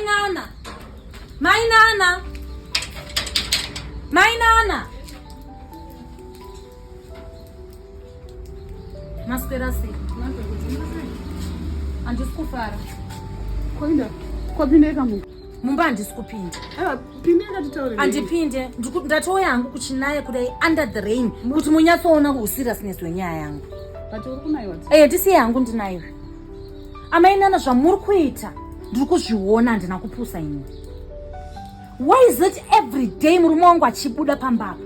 Mai Nana. Mai Nana. Mai Nana. Maswera sei? Handisi kufara. Koinda. Kwapindeka munhu. Mumba handisi kupinda. Aiwa, pindeka titaure. Handipinde. Ndatouya hangu kuchinaya kudai under the rain kuti munyatsoona huseriousness hwenyaya yangu. But uri kunaiwa. Eh, ndisiye hangu ndinayo. Amai Nana zvamuri kuita ndiri kuzviona handina kupusa ini. Why is it every day murume wangu achibuda pamba apa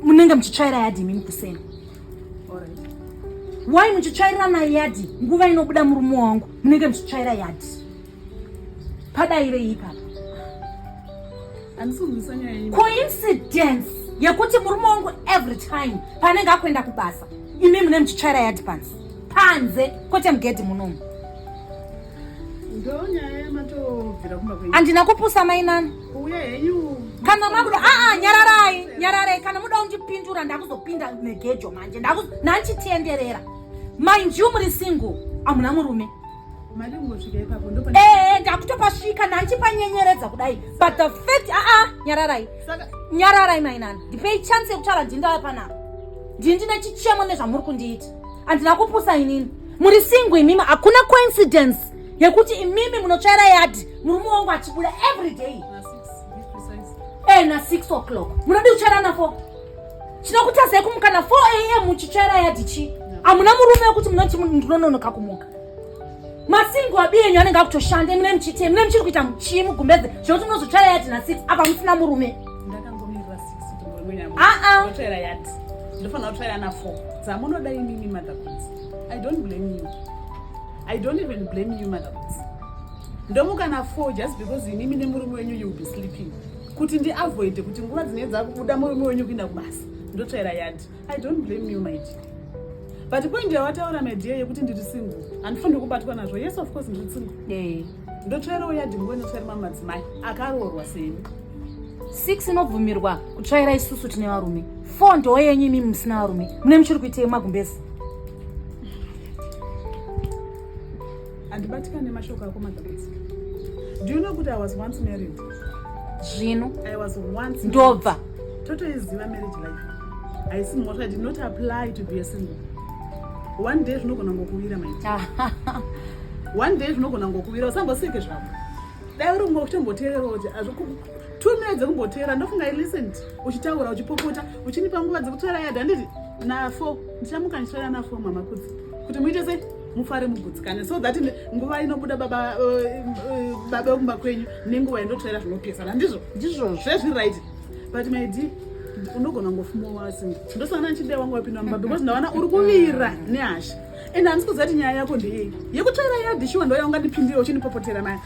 munenge muchitsvaira yadhi imimi kuseni? Why muchitsvairirana yadhi nguva inobuda murume wangu munenge muchitsvaira yadhi? Padairei ipapa? Coincidence yekuti murume wangu every time paanenge akuenda kubasa imi mune muchitsvaira yadhi panze panze kwete mugedhi munomu. Ndonyaya yamatobvira kumba kwenyu. Handina kupusa mainana. Kuuya henyu. Kana makuda aa nyararai nyararai kana muda kundipindura ndakuzopinda negejo manje ndanchitenderera. Mind you muri single amuna murume. Mari kungosvika ipapo ndo Eh ndakutopasvika ndanchipanyenyeredza kudai but the fact aa nyararai. Saka nyararai mainana. Ndipei chance yekutaura ndindava panapa. Ndini ndine chichemo nezvamuri kundiita. Handina kupusa inini. Muri single imimi hakuna coincidence yekuti imimi munotsvaira yadhi murume wangu achibuda every day. Eh na 6 o'clock. Munodi kutsvaira na 4. Chinokutazai kumuka na 4 am muchitsvaira yadhi chi? Hamuna murume wekuti munoti ndinononoka kumuka. Masingle abi enyu anenge akutoshanda mune muchite mune muchiri kuita chii mugumbeze zvekuti munozotsvaira yadhi na 6 apa musina murume. Ndakangomirira 6 kuti murume nyama. Ah ah. Ndotsvaira yadhi. Ndofanira kutsvaira na 4. Dzamunoda imimi mother goods. I don't blame you. I don't even blame you mother goods. Ndomuka na 4 just because imimi nemurume wenyu you will be sleeping. Kuti ndi avoid kuti nguva dzinenge dzakubuda murume wenyu kuenda kubasa. Ndotsvaira yadhi. I don't blame you my dear. But point yawataura my dear yekuti ndiri single. Handifaniri kubatwa nazvo. Yes of course ndiri single. Eh. Ndotsvairawo yadhi nguva inotsvaira mamwe madzimai akaroorwa seni. 6 inobvumirwa kutsvaira isusu tine varume. 4 ndo yenyu imimi musina varume. Mune muchiri kuitei magumbezi? Handibatikane nemashoko ako madhakudzika. Do you know kuti I was once married? Zvino I was once ndobva totoiziva marriage life. Haisi mhosva, I did not apply to be a single. One day zvinogona ngokuwira my dear. One day zvinogona ngokuwira usamboseke zvako. Dai uri kumba uchitomboteerera kuti 2 minutes dzekumboteera ndofunga I listened uchitaura uchipopota uchinipa nguva dzekutsvaira yadhi handiti na 4 ndichamuka ndichitsvaira na 4 mama kudzi kuti muite sei mufare mugutsikane so that nguva inobuda baba baba vekumba kwenyu nenguva indotsvaira zvinopesana ndizvo ndizvo zvezviri right but my dear unogona ngofuma wasi ndosana ndichide wangu wapinda mumba because ndaona uri kuvira nehasha and handisi kuziva kuti nyaya yako ndeyei yekutsvaira yadhi shuwa ndoya ungandipindira uchindipopotera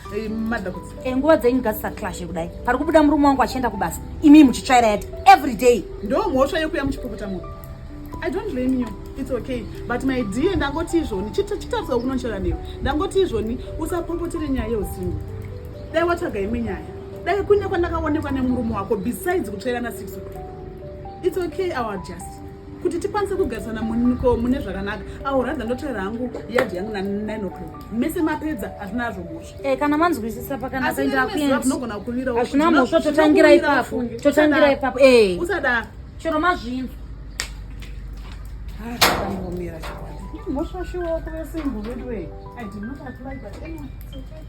mother kudzi Eh, nguva dzenyu ngadzisaclashe kudai pari kubuda murume wangu achienda kubasa imi muchitsvaira yadhi every day ndo mhosva yekuya muchipopota munhu I don't blame you. It's okay. But my dear, ndangoti izvoni, chitarisa kunonchera newe. Ndangoti izvoni, usapopotere nyaya yeusingo. Dai watsvaga imwe nyaya. Dai kune kwandakaonekwa nemurume wako besides kutsvaira na 6 o'clock. It's okay, I will adjust. Kuti tikwanise kugarisana muniko mune zvakanaka. I will rather ndotsvaira hangu yadhi yangu na 9 o'clock. Mese mapedza hazvina hazvo mhosva. Eh, kana manzwisisa pakanaka Asi ndakuenda. zvinogona kuvira. Hazvina mhosva totangira ipapo. Totangira ipapo. Eh. Usada. Chero mazvinzwa. Ndangomira chokwadi. Mhosva shuwa kuve single wedu. I did not apply but anyway, it's okay.